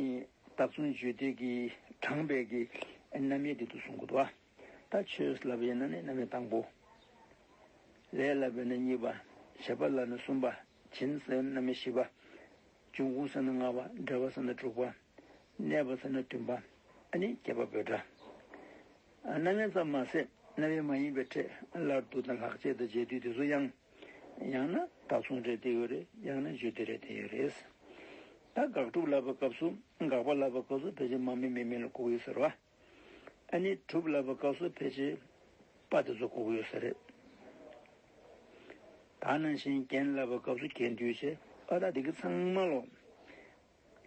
རྟགས་མཚུངས་བརྗོད་དེ་གི་དྲངས་པའི་གི་རྣམ་དབྱེ་དེ་དུ་གསུང་གི་འདུག་བ། ད་ཆོས་ལབ་ཡིན་ན་ནི་རྣམ་དབྱེ་དང་པོ། ལས་ལབ་ཡིན་ན་གཉིས་པ། བྱེད་པ་ལབ་ན་གསུམ་པ། བྱིན་ཟེར་ན་རྣམ་དབྱེ་བཞི་པ། འབྱུང་ཁུངས་ཟེར་ན་ལྔ་པ། འབྲེལ་བ་ཟེར་ན་དྲུག་པ། གནས་པ་ཟེར་ན་བདུན་པ། ཨ་ནི་བསྐྱེད་པ་འབོད་སྒྲ། ཨ་རྣམ་དབྱེ་ཙམ་མ་ཟད། རྣམ་དབྱེ་མ་ཡིན་པའི་ཕྲད་སླར་བསྡུ་དང་ལྷག་བཅས་དང་རྒྱས་བསྡུས་དེ་ཚོ་ཡང་། ཡང་ན་དག་མཚུངས་ཕྲད་དེ་ཡོད་རེད། ཡང་ན་བརྗོད་བདེ་ཕྲད་དེ་ཡོད་རེད། ད་དགག་སྒྲུབ་ལབ་པའི་སྐབས་སུ་དགག་པ་ལབ་པའི་སྐབས་སུ་ཕལ་ཆེར་མ་མིན་མེ་མིན་ལ་གོ་གི་ཡོད་ཟེར་བ། ཨ་ནི་སྒྲུབ་ལབ་པའི་སྐབས་སུ་ཕལ་ཆེར་པ་དེ་ཚོ་གོ་གི་ཡོད་ས་རེད། ད་ནང་བཞིན་རྒྱན་ལབ་པའི་སྐབས་སུ་རྒྱན་སྡུད་བྱས། ཨ་ད་དེ་གི་ཚང་མ་ལོ།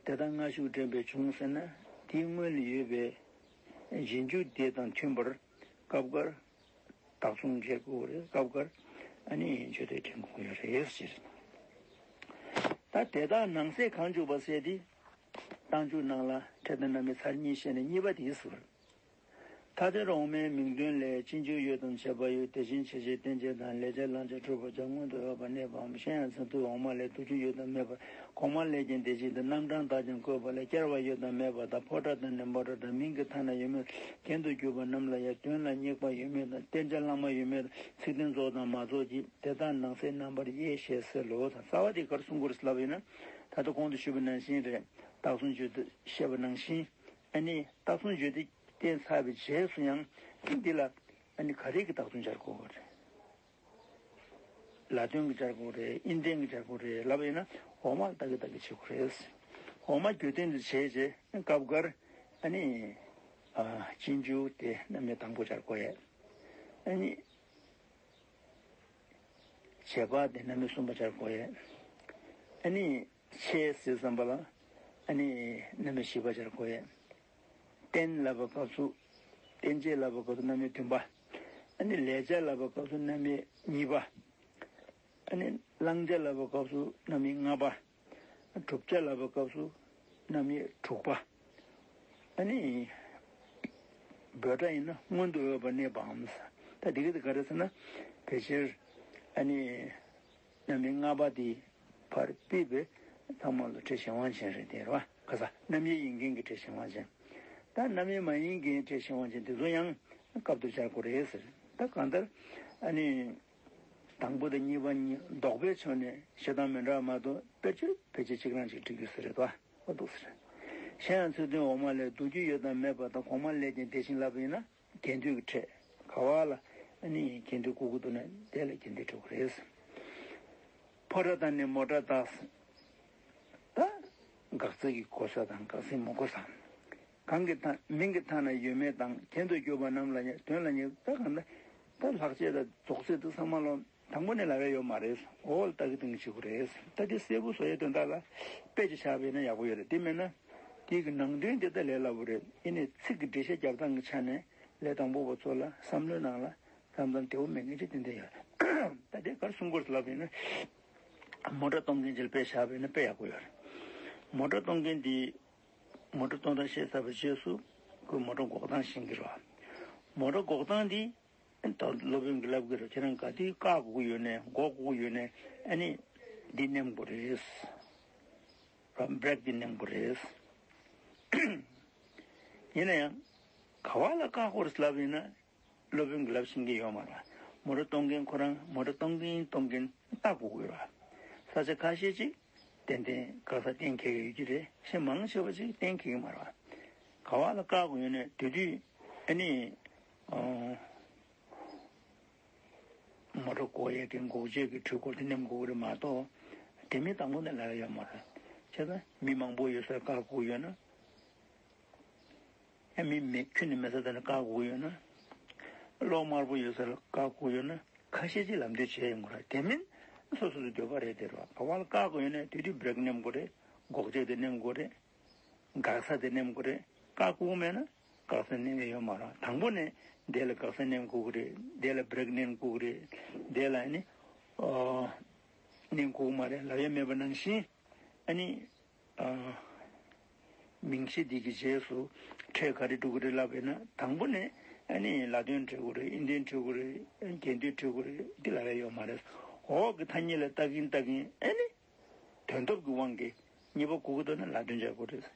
དེ་དག་སྔ་ཕྱི་འདྲེན་པའི་བྱུང་ཟེར་ན། དེའི་སྔོན་ལ་ཡོད་པའི་རྗེས་འཇུག་དེ་དང་མཐུན་པར་སྐབས་འགར་དག་མཚུངས་འབྱེད་དགོས་རེད། སྐབས་འགར་ཨ་ནི་བརྗོད་བདེ་འདྲེན་དགོས་ཡོད་རེད་ཟེར། ད་དེ་དག་ནང་གསེས་གང་འཇུག་པ་ཟེར་དེ། རྟགས་འཇུག་ནང་ལ་ཕྲད་དང་རྣམ་དབྱེ་ཚར་གཉིས་བཤད་ནས་གཉིས་པ་དེ་ཟེར། མཐའ་དོན་འོག་མའི་མིང་དོན་ལས། སྤྱི་འཇུག་ཡོད་དམ་བྱས་པ་ཡོད། དེ་བཞིན་བྱས་རྗེས་རྟེན་བྱེད་དང་། ལས་བྱ་བླང་བྱ་འཁྲུལ་པ་བྱ། སྔོན་དུ་འོས་པ་གནས་པའམ། གཞན་ཡང་ཚིག་དོན་འོག་མ་ལས། དུ་བྱུང་ཡོད་དམ་མེད་པ། གོང་མ་ལས་ཀྱང་དེ་བཞིན་ཏེ། རྣམ་གྲངས་དག་ཀྱང་བཀོད་པ་ལས། སྐྱེར་བ་ཡོད་དམ་མེད་པ་དང་། ཕོ་སྒྲ་དང་ནི་མོ་སྒྲ་དང་། མིང་གི་མཐའ་ན་ཡོད་མེད། རྒྱན་དུ་གྱུར་པ་རྣམས་ལ་ཡང་། དོན་ལ་སྙེགས་པ་ཡོད་མེད་དང་། བསྟན་བྱ་བླ་མ་ཡོད་མེད་དང་། ཚིག་དོན་རྫོགས་དང་མ་རྫོགས་ཀྱི། དེ་དག་ནང་གསེས་རྣམ་པར་དབྱེ་ཞེས་ཟེར་ལོ། རྩ་བ་དེ་ག་རེ་གསུང་དགོས་རེད་ལབ་ཡིན་ན། ད་ལྟ་གོང་དུ་ཞུས་པ་ནང་བཞིན་རེད། དག་མཚུངས་བརྗོད་དུ་བཤད་པ་ནང་བཞིན། ཨ་ནི་དག་མཚུངས་བརྗོད་དུ་བསྟན་ཚར་བའི་རྗེས་སུ་ཡང་འདི་ལ་ཨ་ནི་ག་རེ་གི་དག་མཚུངས་སྦྱར་དགོས་རེད། ལ་དོན་གྱི་སྦྱར་དགོས་རེད། ཨིན་ཏན་གྱི་སྦྱར་དགོས་རེད་ལབ་ཡིན་ན། འོག་མ་ལ་ལྟ་གི་ལྟ་གི་བྱེད་དགོས་རེད། འོག་མ་རྒྱུ་མཚན་དུ་བྱས་རྗེས་སྐབས་འགར་ཨ་ནི་ཨ་སྤྱི་འཇུག་དེ་རྣམ་དབྱེ་དང་པོ་སྦྱར་དགོས་ཡས། ཨ་ནི་བྱེད་པ་དེ་རྣམ་དབྱེ་གསུམ་པ་སྦྱར་དགོས་ཡས། ཨ་ནི་ཆེས་ཟེར་བསམ་པ་ལ་ཨ་ནི་རྣམ་དབྱེ་བཞི་པ་སྦྱར་དགོས་ཡས། རྟེན་ལབ་པའི་སྐབས་སུ། རྟེན་བྱེད་ལབ་པའི་སྐབས་སུ་རྣམ་དབྱེ་བདུན་པ། ཨ་ནི་ལས་བྱ་ལབ་པའི་སྐབས་སུ་རྣམ་དབྱེ་གཉིས་པ། ཨ་ནི་བླང་བྱ་ལབ་པའི་སྐབས་སུ་རྣམ་དབྱེ་ལྔ་པ། བསྒྲུབ་བྱ་ལབ་པའི་སྐབས་སུ་རྣམ་དབྱེ་དྲུག་པ། ཨ་ནི་འབོད་སྒྲ་ཡིན་ན་སྔོན་དུ་འོས་པ་གནས་པའམ། ད་འདི་ག་དེ་ག་རེ་ཟེར་ན། ཕལ་ཆེར་ཨ་ནི་རྣམ་དབྱེ་ལྔ་པ་དེ་ཕར་ཕུད་པའི་ཚང་མ་ལ་ཕྲད་གཞན་དབང་ཅན་རེད་དེ་རེད་བ། ག་ས་རྣམ་དབྱེ་ཡིན་མཁན་གྱི་ཕྲད་གཞན་དབང་ཅན། ད་རྣམ་དབྱེ་མ་ཡིན་མཁན་ཕྲད་གཞན་དབང་ཅན་དེ་ཚོ་ཡང་སྐབས་ལྟར་སྦྱར་དགོས་རེད་ཟེར། ད་གང་ལྟར་ཨ་ནི་དང་པོ་དང་གཉིས་པ་གཉིས་ལྡོག་པའི་ཕྱོགས་ནས་བཤད་སྟངས་མི་འདྲ་བ་མ་གཏོགས་དཔེར་བརྗོད་ཕལ་ཆེར་གཅིག་རང་གཅིག་འགྲིག་གི་ཟེར་རེད་དོ། འོ་འདུག་ཟེར། གཞན་ཡང་ཚིག་དོན་འོག་མ་ལས། དུ་རྒྱུ་ཡོད་དམ་མེད་པ་དང་། གོང་མ་ལས་ཀྱང་དེ་བཞིན་ལབ་པ་ཡིན་ན། རྒྱན་སྡུད་ཀྱི་ཕྲད། ག་བ་ལ་ཨ་ནི་རྒྱན་སྡུད་དགོས་ཀྱི་འདུག་ན་དེ་ལ་རྒྱན་སྡུད་འགྲོ་གི་རེད། ཕོ་སྒྲ་དང་ནི་མོ་སྒྲ་དག། ད་དགག་ཚིག་གི་གོ་ས་དང་དགག་ཚིག་མི་གོ་ས། གང་གི་མཐའ། མིང་གི་མཐའ་ན་ཡོད་མེད་དང་། རྒྱན་དུ་གྱུར་པ་རྣམས་ལ་ཡང་། དོན་ལ་ཡང་། ད་གང་ལྟར་ད་ལྷག་བཅས་དང་རྫོགས་ཚིག་དེ་ཚང་མ་ལོ། དང་པོ་ནས་ལབ་ཡ་ཡོད་མ་རེད། འོག་ལ་ལྟ་གི་ལྟ་གི་བྱེད་དགོས་རེད། ད་དེ་གསལ་པོ་བཟོ་ཡའི་དོན་དག་ལ་དཔེ་ཅིག་བཞག་པ་ཡིན་ན་ཡག་པོ་ཡོད་རེད། དེ་མེད་ན་དེ་གི་ནང་དོན་དེ་ད་ལས་སླ་པོ་རེད། ཡིན་ནའི་ཚིག་གི་འགྲེལ་བཤད་རྒྱབ་སྟངས་ཀྱི་ཆ་ནས་ལས་དང་པོ་པ་ཚོ་ལ་བསམ་བློའི་ནང་ལ་མཚམས་མཚམས་བདེ་པོ་མེད་མཁན་ཅིག་ཏན་ཏན་ཡོད་རེད། ད་དེ་ག་རེ་གསུང་དགོས་རེད་ལབ་པ་ཡིན་ན། མོ་ཊ་གཏོང་མཁན་ཅིག་ལ་དཔེ་བཞག་པ་ཡིན་ན་དཔེ་ཡག་པོ་ཡོད་རེད། མོ་ཊ་གཏོང་མཁན་དེ་མོ་ཊ་གཏོང་སྟངས་ཤེས་ཚར་བའི་རྗེས་སུ་ཁོས་མོ་ཊ་འགོག་སྟངས་ཤེས་ཀྱི་རེད་བ། མོ་ཊ་འགོག་སྟངས་དེ། ད་སློབ་དཔོན་གྱིས་ལབ་ཀྱི་རེད། ཁྱེད་རང་ག་དུས་བཀག་དགོས་ཀྱི་ཡོད་ནའི་འགོག་དགོས་ཀྱི་ཡོད་ནའི་ཨ་ནི་འདི་མནན་དགོས་རེད། ར་བྷི་རེག་འདི་མནན་དགོས་རེད། ཡིན་ན་ཡང་ག་བ་ལ་བཀག་དགོས་རེད་ལབ་ཡིན་ན། སློབ་དཔོན་གྱིས་ལབ་ཤེས་ཀྱི་ཡོད་མ་རེད། མོ་ཊ་གཏོང་མཁན་ཁོ་རང་མོ་ཊ་གཏོང་གིན་གཏོང་གིན་བལྟ་དགོས་ཀྱི་ཡོད་རེད། ས་ཆ་ཁ་ཤས་ཅིག་ཏན་ཏན་འགག་ས་གཏན་འཁེལ་གྱི་ཡོད་ཀྱི་རེད། གཞན་མང་ཆེ་བ་ཅིག་གཏན་འཁེལ་གྱི་མ་རེད། ག་བ་ལ་བཀག་དགོས་ཡོད་ནའི་དེ་དུས་ཨ་ནི། ཨོ། མོ་ཊ་འགོག་ཡས་ཀྱི་འགོག་བྱེད་ཀྱི་འཕྲུལ་འཁོར་དེ་མནན་དགོས་ཀྱི་རེད་མ་གཏོགས། དེ་མིན་དང་པོ་ནས་ལབ་ཡ་ཡོད་མ་རེད། བྱས་ཙང་མི་མང་པོ་ཡོད་སར་བཀག་དགོས་ཡོད་ན། ཨ་མི་མེད་ཁྱོན་ནས་མེད་ས་དེ་ནས་བཀག་དགོས་ཡོད་ན། གློག་དམར་པོ་ཡོད་སར་བཀག་དགོས་ཡོད་ན། ཁ་ཤས་ཅིག་ལམ་སྟོན་བྱས་ཡོང་གི་རེད། དེ་མིན་སོ་སོ་སོའི་འདོད་པ་རེད་དེ་རེད་བ། ག་བ་ལ་བཀག་དགོས་ཡོད་ན་དེ་དུས་བྷི་རེག་མནན་དགོས་རེད། འགོག་བྱེད་དེ་མནན་དགོས་རེད། འགག་ས་དེ་མནན་དགོས་རེད། བཀག་དགོས་མེད་ན་འགག་ས་མནན་ཡ་ཡོད་མ་རེད། དང་པོ་ནས་དེ་ལ་འགག་ས་མནན་དགོས་ཀྱི་རེད། དེ་ལ་བྷི་རེག་མནན་དགོས་ཀྱི་རེད། དེ་ལ་ཨ་ནི་ཨོ་མནན་དགོས་མ་རེད་ལབ་ཡ་མེད་པ་ནང་བཞིན། ཨ་ནི་ཨ་མིང་གཞི་འདི་གི་རྗེས་སུ་ཕྲད་ག་རེ་འགྲོ་གི་རེད་ལབ་པ་ཡིན་ན། དང་པོ་ནས་ཨ་ནི་ལ་དོན་འབྲི་དགོས་རེད། ཨིན་ཏན་འབྲི་དགོས་རེད། རྒྱན་སྡུད་འབྲི་དགོས་རེད། འདི་ལབ་ཡ་ཡོད་མ་རེད། འོག་གི་ཐ་སྙད་ལ་ལྟ་གིན་ལྟ་གིན་ཨ་ནི། དོན་སྟོབས་ཀྱི་དབང་གིས་གཉིས་པ་དགོས་ཀྱི་འདུག་ན་ལ་དོན་སྦྱར་དགོས་རེད།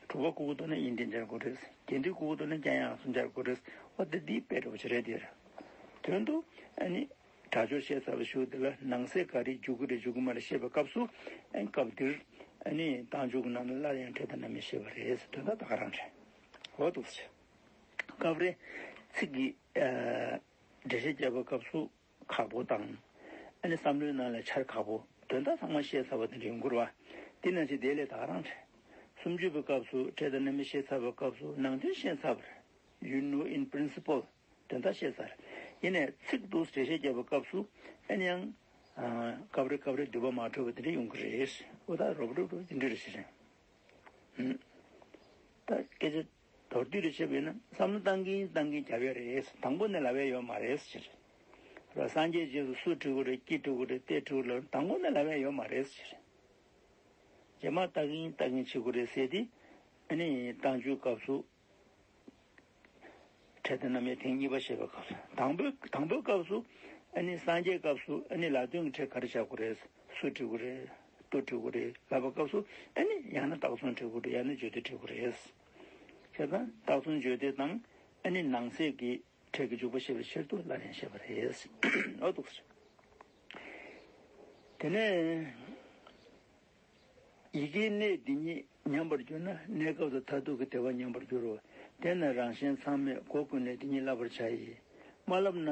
དྲུག་པ་དགོས་ཀྱི་འདུག་ན་ཨིན་ཏན་སྦྱར་དགོས་རེད། རྒྱན་སྡུད་དགོས་ཀྱི་འདུག་ན་རྒྱན་ཡང་སུ་སྦྱར་དགོས་རེད། འོ་དེ་འདི་དཔེ་འདྲ་པོ་ཞིག་རེད་དེ། དོན་དུ་ཨ་ནི་སྒྲ་སྦྱོར་བཤད་ཚར་བའི་གཞུག་དེ་ལ་ནང་གསེས་ག་རེ་འཇུག་གི་རེད་འཇུག་གི་མ་རེད་བཤད་པའི་སྐབས་སུ། ཨ་ནི་སྐབས་འདིར་ཨ་ནི་རྟགས་འཇུག་གི་ནང་ལ་སླར་ཡང་ཕྲད་དང་རྣམ་དབྱེ་བཤད་པ་རེད། དོན་དག་ད་ག་རང་རེད། འོ་འདུག་སེ། སྐབས་རེ་ཚིག་གི་ ཨ་འགྲེལ་བཤད་རྒྱབ་པའི་སྐབས་སུ་ཁག་པོ་དང་། ཨ་ནི་བསམ་བློའི་ནང་ལ་འཆར་ཁག་པོ། དོན་དག་ཚང་མ་བཤད་ཚར་བ་དེ་འདྲ་ཡོང་གི་རེད་བ། དེ་ནང་བཞིན་དེ་ལས་ད་ག་རང་རེད། སུམ་ཅུ་པའི་སྐབས་སུ་ཕྲད་དང་རྣམ་དབྱེ་བཤད་ཚར་བའི་སྐབས་སུ་ནང་དོན་བཤད་ཚར་བ་རེད། You know in principle དོན་དག་བཤད་ཚར། ཡིན་ནའི་ཚིག་ཏུ་འགྲེལ་བཤད་རྒྱབ་པའི་སྐབས་སུ་ཨ་ནི་ཡང་ཨ་སྐབས་རེ་སྐབས་རེ་མདུད་པ་མ་འཕྲོད་པ་དེ་འདྲ་ཡོང་གི་རེད། འོ་ད་རོབ་རོབ་རོབ་དེ་འདྲ་རེད་ཟེར། ད་སྐད་ཆ་མདོར་བསྡུས་རེ་བཤད་པ་ཡིན་ན་བསམ་བློ་བཏང་གིན་བཏང་གིན་རྒྱབ་ཡོད་རེད། དང་པོ་ནས་ལབ་ཡས་ཡོད་མ་རེད་ཟེར། ར་སངས་རྒྱས་རྗེས་སུ་སུ་འགྲིག་གི་རེད། ཅི་འགྲིག་གི་རེད། དེ་འགྲིག་གི་རེད། དང་པོ་ནས་ལབ་ཡས་ཡོད་མ་རེད་ཟེར། རྗེས་མ་ལྟ་གིན་ལྟ་གིན་བྱེད་དགོས་རེད་ཟེར་ཏེ། ཨ་ནི་རྟགས་འཇུག་སྐབས་སུ་ཕྲད་དང་རྣམ་དབྱེ་ཐེངས་གཉིས་པ་བཤད་པའི་སྐབས་སུ། དང་པོའི་དང་པོའི་སྐབས་སུ་ཨ་ནི་སངས་རྒྱས་སྐབས་སུ་ཨ་ནི་ལ་དོན་གྱི་ཕྲད་ག་རེ་བཞག་དགོས་རེད། སུ་འབྲི་དགོས་རེད། ལྟོ་འབྲི་དགོས་རེད་ལབ་པའི་སྐབས་སུ་ཨ་ནི་ཡང་ན་རྟགས་མཚུངས་འབྲི་དགོས་རེད། ཡང་ན་བརྗོད་བདེ་འབྲི་དགོས་རེད། བྱས་ཙང་རྟགས་མཚུངས་བརྗོད་བདེ་དང་ཨ་ནི་ནང་གསེས་ཀྱི་ཕྲད་ཀྱི་འཇུག་པ་ཤེས་པའི་ཕྱིར་དུ་སླར་ཡང་བཤད་པ་རེད། འོ་འདུག་ཟེར། དེ་ནས་ཡི་གེའི་གནས་འདི་ཉིད་ཉམས་པར་གྱུར་ན་གནས་སྐབས་སུ་མཐར་ཐུག་གི་བདེ་བ་ཉམས་པར་འགྱུར་རོ། དེས་ན་རང་གཞན་ཚང་མས་སྒོ་ཀུན་ནས་འདི་ཉིད་བསླབ་པར་བྱ་ཡི། མ་བསླབ་ན་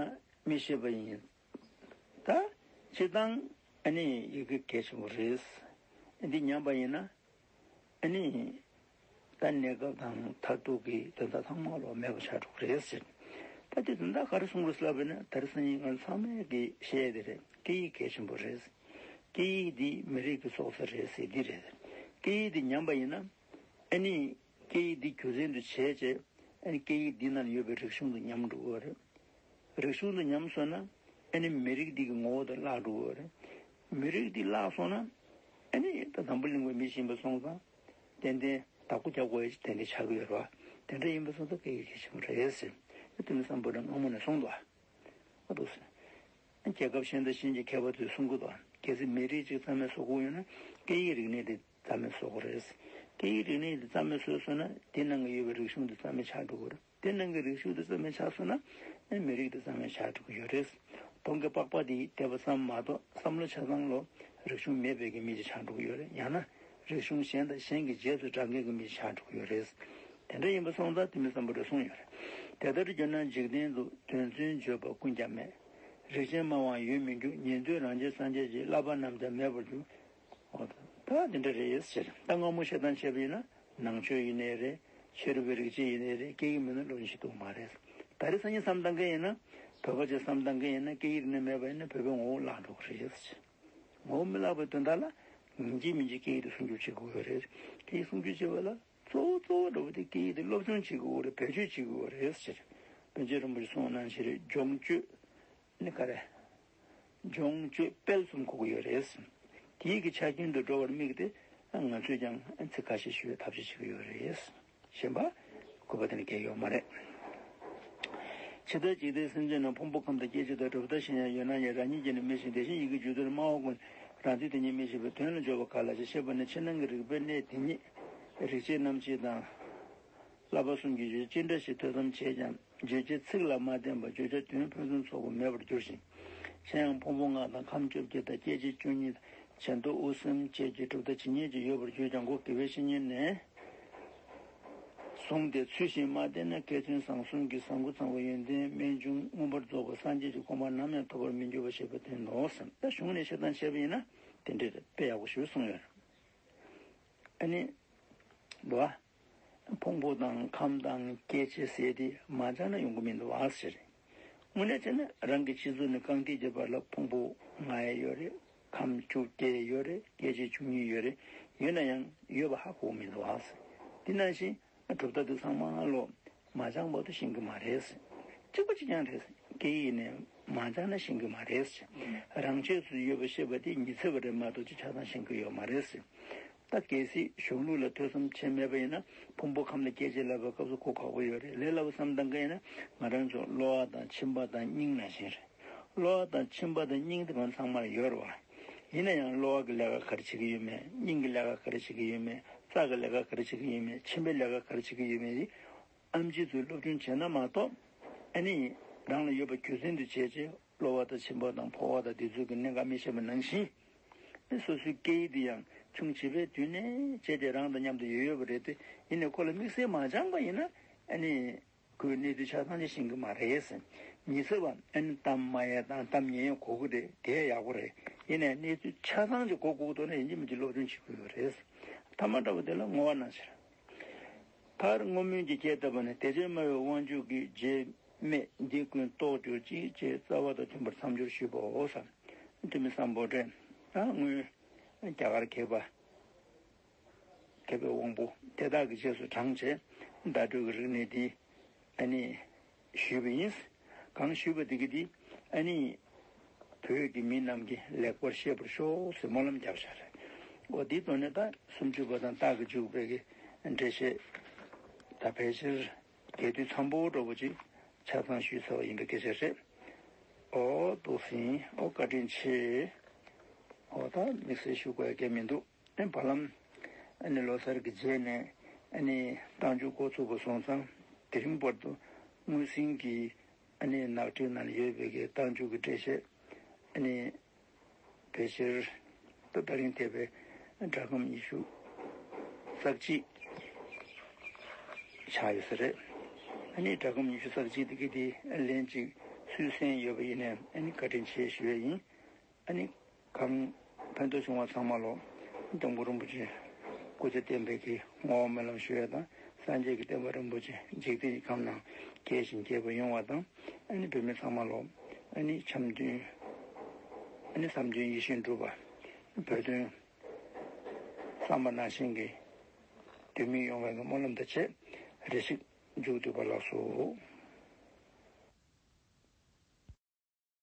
མི་ཤེས་པ་ཡིན། ད་སྤྱིར་བཏང་ཨ་ནི་ཡི་གེ་གལ་ཆེན་པོ་རེད། འདི་ཉམས་པ་ཡིན་ན་ཨ་ནི་ད་གནས་སྐབས་དང་མཐར་ཐུག་གི་དོན་དག་ཚང་མ་ལོ་མེད་པ་ཆགས་འགྲོ་གི་རེད་ཟེར། ད་དེ་དོན་དག་ག་རེ་གསུང་དགོས་ལབ་པ་ཡིན་ན་ད་རེས་སང་ཉིན་ང་ཚང་མས་ཀྱི་བཤད་ཡས་དེ་རེད། སྐད་ཡིག་གལ་ཆེན་པོ་རེད། སྐད་ཡིག་འདི་མི་རིགས་ཀྱི་སྲོག་རྩ་རེད་ཟེར་འདི་རེད། སྐད་ཡིག་འདི་ཉམས་པ་ཡིན་ན་ཨ་ནི་སྐད་ཡིག་འདི་རྒྱུ་མཚན་དུ་བྱས་བྱས་ཨ་ནི་སྐད་ཡིག་འདི་ནང་ཡོད་པའི་རིག་གཞུང་དུ་ཉམས་འགྲོ་གི་རེད། རིག་གཞུང་དུ་ཉམས་སོང་ན་ཨ་ནི་མི་རིགས་འདི་གི་ངོ་བོ་དང་བརླག་འགྲོ་གི་རེད། མི་རིགས་འདི་བརླག་སོང་ན་ཨ་ནི་ད་འཛམ་བུ་གླིང་པའི་མི་ཞིག་ཡིན་པ་སོང་ཙང་ཏན་ཏན་བདག་པོ་རྒྱག་དགོས་ཡ་ཏན་ཏན་ཆགས་ཀྱི་ཡོད་རེད་བ། དེ་འདྲ་ཡིན་པ་སོང་ཙང་སྐད་ཡིག་གལ་ཆེན་པོ་རེད་ཟེར། དེ་ནི་བསམ་ཕོ་བྲང་སྔ་མོ་ནས་གསུངས་འདུག་བ། འདུག་ཟེར། རྒྱལ་ཁབ་གཞན་དང་གཞན་གྱི་མཁས་པ་ཚོས་གསུང་གི་འདུག་གལ་སྲིད་མི་རིགས་གཅིག་རྩ་མེད་བཟོ་དགོས་ཡོད་ན་སྐད་ཡིག་རིག་གནས་དེ་རྩ་མེད་བཟོ་དགོས་རེད། སྐད་ཡིག་རིག་གནས་དེ་རྩ་མེད་བཟོས་སོང་ན་དེ་ནང་གི་ཡོད་པའི་རིག་གཞུང་དེ་རྩ་མེད་ཆགས་འགྲོ་གི་རེད། དེ་ནང་གི་རིག་གཞུང་དེ་རྩ་མེད་ཆགས་སོང་ན་མི་རིགས་དེ་རྩ་མེད་ཆགས་འགྲོ་གི་ཡོད་རེད། གདོང་གི་པགས་པ་དེ་ཡིས་བལྟས་པ་ཙམ་མ་གཏོགས་བསམ་བློ་ཆ་ཚང་ལོ་རིག་གཞུང་མེད་པའི་གི་མི་ཞིག་ཆགས་འགྲོ་གི་ཡོད་རེད། ཡང་ན་རིག་གཞུང་གཞན་དང་གཞན་གྱི་རྗེས་སུ་འབྲང་མཁན་གྱི་མི་ཞིག་ཆགས་འགྲོ་གི་ཡོད་རེད། དེ་འདྲ་ཡིན་པ་སོང་ཙང་དེ་མི་བསམ་པ་རེ་གསུངས་ཡོད་རེད། དེ་ལྟར་གྱུར་ན་འཇིག་རྟེན་དུ་དོན་མཚོན་བརྗོད་པ་ཀུན་ཀྱང་མེད། རིགས་ཅན་སྨྲ་བའང་ཡོད་མི་འགྱུར། ཉན་ཐོས་རང་རྒྱལ་སངས་རྒྱས་ཀྱི། བསླབ་པ་རྣམས་ཀྱང་མེད་པར་འགྱུར། འོ་ད་འདི་འདྲ་རེད་ཟེར། ད་སྔ་མོ་བཤད་སྟངས་བྱས་པ་ཡིན་ན་ནང་ཆོས་ཡིན་ནའི་རེད། ཕྱི་རོལ་པའི་རིག་བྱེད་ཡིན་ནའི་རེད། སྐད་ཡིག་མེད་ན་བློ་ཞིག་འདུག་མ་རེད། ད་རེས་སང་ཉིན་བསམ་བཏང་མཁན་ཡིན་ན་བོད་པ་ཅིག་བསམ་བཏང་མཁན་ཡིན་ན་སྐད་ཡིག་རིག་གནས་མེད་པ་ཡིན་ན་བོད་པའི་ངོ་བོ་བརླག་འགྲོ་གི་རེད་ཟེར། ངོ་བོ་མི་བརླག་པའི་དོན་དག་ལ་ཡིན་གཅིག་མིན་གཅིག་སྐད་ཡིག་དེ་སྲུང་སྐྱོབ་བྱེད་དགོས་ཀྱི་ཡོད་རེད། སྐད་ཡིག་སྲུང་སྐྱོབ་བྱེད་པ་ལ་གཙོ་བོ་གཙོ་བོ་འདྲ་བོ་དེ་སྐད་ཡིག་དེ་སློབ་སྦྱོང་བྱེད་དགོས་ཀྱི་རེད། བེད་སྤྱོད་བྱེད་དགོས་ཀྱི་རེད་ཟེར། པཎ་ཆེན་རིན་པོ་ཆེ་གསུངས་པ་ནང་བཞིན་རེད། སྦྱོང་སྤྱོད་ནི་ག་རེ། སྦྱོང་སྤྱོད་སྤེལ་གསུམ་དགོས་ཀྱི་ཡོད་རེད། དེའི་གི་ཆ་རྐྱེན་དུ་འགྲོ་བར་དམིགས་ཏེ་ང་ཚོས་ཀྱང་ཚིག་ཁ་ཤས་ཞུ་བའི་ཐབས་ཤེས་བྱེད་ཀྱི་ཡོད་རེད། གཞན་པ་གུས་པ་དེ་ནི་གལ་ཡོད་མ་རེད། ཇི་ལྟར་འཇིག་རྟེན་སེམས་ཅན་རྣམས་ཕུང་པོ་ཁམས་དང་སྐྱེ་མཆེད་དང་གྲུབ་མཐའ་གཞན་ཡང་ཡོད་ན་ཡང་རང་ཉིད་ཀྱིས་ནི་མི་ཤེས། དེ་བཞིན་ཡི་གེ་སྒྱུ་རྩལ་སྨྲ་བ་ཀུན་རང་ཚུལ་དེ་ཉིད་མི་ཤེས་པས་དོན་ལ་འཇོག་པ་ག་ལ་ཞེས་བཤད་པ་ནི་ཕྱི་ནང་གི་རིག་པའི་གནས་དེ་ཉིད་རིག་བྱེད་རྣམ་འབྱེད་དང་། བསླབ་པ་གསུམ་གྱི་བརྗོད་ཅི་འདྲ་ཞིག་ཐོས་བསམ་བྱས་ཀྱང་བརྗོད་བྱའི་ཚིག་ལ་མ་བརྟེན་པར་བརྗོད་བྱ་དོན་ཕུན་སུམ་ཚོགས་པ་མེད་པར་འགྱུར་ཞིང་། གཞན་ཡང་ཕུང་པོ་ལྔ་དང་ཁམས་བཅོ་བརྒྱད་དང་སྐྱེ་མཆེད་བཅུ་གཉིས་དང་བྱ་འདུ་དབུགས་གསུམ་བཅས་ཀྱི་གྲུབ་མཐའ་ཇི་སྙེད་ཅིག་ཡོད་པར་བརྗོད་ཀྱང་མགོ་དགེ་བའི་བཤེས་གཉེན་ནས་བཟུང་སྟེ་ཚུལ་བཞིན་མ་བསྟེན་ན་མཁས་བཙུན་བཟང་གསུམ་གྱི་བཟང་པོ་ཚང་བའི་ཡོན་ཏན་རྨད་བྱུང་མངོན་པར་རྫོགས་པ་སངས་རྒྱས་ཀྱི་གོ་འཕང་ནམ་ཡང་ཐོབ་པར་མི་འགྱུར་བ་ཞེས་པའི་དོན་ནོ་ཟེར། ད་གཞུང་ནས་བཤད་སྟངས་བྱས་པ་ཡིན་ན་དེ་འདྲའི་དཔེ་ཡག་པོ་ཞིག་གསུངས་ཡོད། ཨ་ནི། འདུག་བ། ཕུང་པོ་དང་ཁམས་དང་སྐྱེ་མཆེད་ཟེར་དེ་མ་སྦྱངས་ན་ཡོང་གི་མི་འདུག་བ་ཟེར། དངོས་གནས་བྱས་ན་རང་གི་སྤྱི་གཙུག་ནས་རྐང་མཐིལ་གྱི་བར་ལ་ཕུང་པོ་ལྔ་ཡོད་རེད། ཁམས་བཅོ་བརྒྱད་ཡོད་རེད། སྐྱེ་མཆེད་བཅུ་གཉིས་ཡོད་རེད། ཡོད་ན་ཡང་ཡོད་པ་ཧ་གོ་གི་མི་འདུག་བ་ཟེར། དེ་ནང་བཞིན་གྲུབ་མཐའ་དེ་ཚང་མ་ལོ་མ་སྦྱངས་བར་དུ་ཤེས་ཀྱི་མ་རེད་ཟེར། གཅིག་པ་གཅིག་རྐྱང་རེད་ཟེར། སྐད་ཡིག་ནས་མ་སྦྱངས་ན་ཤེས་ཀྱི་མ་རེད་ཟེར། རང་ཆས་སུ་ཡོད་པ་ཤེས་པ་དེ་ཉི་ཚེ་བ་རེད་མ་གཏོགས་ཅིག་ཆ་ཚང་ཤེས་ཀྱི་ཡོད་མ་རེད་ཟེར། ད་གལ་སྲིད་གཞུང་ལུགས་ལ་ཐོས་བསམ་བྱས་མེད་པ་ཡིན་ན་ཕུང་པོ་ཁམས་ལ་སྐྱེ་མཆེད་ལབ་པའི་སྐབས་སུ་གོ་ཁག་པོ་ཡོད་རེད། ལས་སླ་པོ་བསམ་བཏང་མཁན་ཡིན་ན་ང་རང་ཚོ་གློ་བ་དང་མཆིན་པ་དང་སྙིང་ནང་བཞིན་རེད། གློ་བ་དང་མཆིན་པ་དང་སྙིང་དེ་ང་ཚང་མར་ཡོད་རེད་བ། ཡིན་ན་ཡང་གློ་བ་གི་ལས་ཀ་ག་རེ་བྱེད་ཀྱི་ཡོད་མེད། སྙིང་གི་ལས་ཀ་ག་རེ་བྱེད་ཀྱི་ཡོད་མེད། རྩ་གི་ལས་ཀ་ག་རེ་བྱེད་ཀྱི་ཡོད་མེད། མཆིན་པའི་ལས་ཀ་ག་རེ་བྱེད་ཀྱི་ཡོད་མེད་དེ་ཨེམ་ཆི་ཚོས་སློབ་སྦྱོང་བྱས་ན་མ་གཏོགས་ཨ་ནི་རང་ལ་ཡོད་པ་རྒྱུ་མཚན་དུ་བྱས་རྗེས་གློ་བ་དང་མཆིན་པ་དང་ཕོ་བ་དང་དེ་ཚོ་གི་གནད་འགག་མི་ཤེས་པ་ནང་བཞིན། ཨེ་སོ་སོའི་སྐད་ཡིག་འདི་ཡང་ཆུང་བྱིས་པའི་དུས་ནས་བྱས་ཏེ་རང་དང་མཉམ་དུ་ཡོད་ཡོད་པ་རེད་དེ། ཡིན་ནའི་ཁོ་ལ་དམིགས་བསལ་མ་སྦྱངས་པ་ཡིན་ན་ཨ་ནི་ ཁོས་གནས་ཚུལ་ཆ་ཚང་ཅིག་ཤེས་ཀྱི་མ་རེད་ཟེར། མི་ཚེ་བ་ཨ་ནི་གཏམ་སྨྲ་ཡས་དང་གཏམ་ཉན་ཡས་གོ་གི་རེད། དེ་ཡག་པོ་རེད། ཡིན་ནའི་གནས་ཚུལ་ཆ་ཚང་ཅིག་གོ་དགོས་ཐུག་ན་ཡིན་གཅིག་མིན་གཅིག་སློབ་སྦྱོང་བྱེད་དགོས་ཀྱི་རེད། ཐ་མ་འདྲ་བོ་དེ་ལ་བསྔོ་བ་གནང་ཕྱིར། མཐར་བསྔོ་སྨོན་གྱི་རྒྱས་བཏབ་པ་ནི། དེ་ཕྱིར་སྨྲ་བའི་དབང་ཕྱུག་གིས། བྱེད་མེད་འདི་ཀུན་རྟོགས་གྱུར་ཅིག་ཅེས་རྩ་བ་དང་མཐུན་པར་མཚམས་སྦྱོར་ཞུས་པའོ་ཟེར། ཐུ་མི་སམ་བྷོ་ཊས་ད་སྔོན་རྒྱ་གར་མཁས་པ་མཁས་པའི་དབང་པོ་དེ་དག་གི་རྗེས་སུ་འབྲངས་བྱས་བརྡ་སྤྲོད་ཀྱི་རིག་གནས་འདི་ཨ་ནི་ཞུས་པ་ཡིན། གང་ཞུས་པ་དེ་གི་དེ་ཨ་ནི་བོད་ཀྱི་མི་རྣམས་ཀྱིས་ལེགས་པར་ཤེས་པར་ཤོག་ཟེར་སྨོན་ལམ་བརྒྱབ་བཞག་རེད། འོ་དེའི་ཐོག་ནས་ད་སུམ་ཅུ་པ་དང་རྟགས་ཀྱི་འཇུག་པའི་གི་འགྲེལ་བཤད་ད་ཕལ་ཆེར་རྒྱས་བསྡུས་འཚམ་པོ་འདྲ་པོ་ཅིག་ཆ་ཚང་ཞུས་ཚར་བ་ཡིན་པའི་སྐད་ཆ་རེད། ཨོ་ཏོག་སིན་ཨོ་བཀའ་དྲིན་ཆེ། ཨོ་ད་དམིགས་བསལ་ཞུ་དགོས་ཡ་གང་མི་འདུག་ཨ་བར་ལམ་ཨ་ནི་ལོ་གསར་གྱི་རྗེས་ནས་ཨ་ནི་རྟགས་འཇུག་འགོ་ཚུགས་པ་སོང་ཙང་དེ་རིང་བར་དུ་དངོས་ཟིན་གྱི་ཨ་ནི་ནག་ཁྲིག་ནང་ཡོད་པའི་གི་རྟགས་འཇུག་གི་འགྲེལ་བཤད་ཨ་ནི་ཕལ་ཆེར་ད་ད་རིང་འདས་པའི་སྒྲ་སྒམ་ཉི་ཤུ་རྩ་གཅིག་ཆགས་ཡོད་ས་རེད། ཨ་ནི་སྒྲ་སྒམ་ཉི་ཤུ་རྩ་གཅིག་དེ་གི་དེ་ལན་གཅིག་སུས་གསན་ཡོད་པ་ཡིན་ནའི་ཨ་ནི་བཀའ་དྲིན་ཆེ་ཞུ་ཡས་ཡིན། ཨ་ནི་གང་ཕན་ཐོགས་བྱུང་བ་ཚང་མ་ལོ་སྐྱབས་མགོན་རིན་པོ་ཆེ་སྐུ་ཚེ་བརྟན་པའི་གི་བསྔོ་བ་སྨོན་ལམ་ཞུ་ཡས་དང་། སངས་རྒྱས་ཀྱི་བསྟན་པ་རིན་པོ་ཆེ་འཇིག་རྟེན་གྱི་ཁམས་ནང་རྒྱས་ཤིང་རྒྱས་པ་ཡོང་བ་དང་། ཨ་ནི་བོད་མི་ཚང་མ་ལོ་ཨ་ནི་འཆམ་མཐུན་ཨ་ནི་བསམ་དོན་ཡིད་བཞིན་འགྲུབ་པ། བོད་དོན་བསམ་པ་ནང་བཞིན་གྱི་དོན་སྨིན་ཡོང་བའི་གི་སྨོན་ལམ་དང་བཅས་རེ་ཞིག་མཇུག་བསྡུས་པ་ལགས་སོ།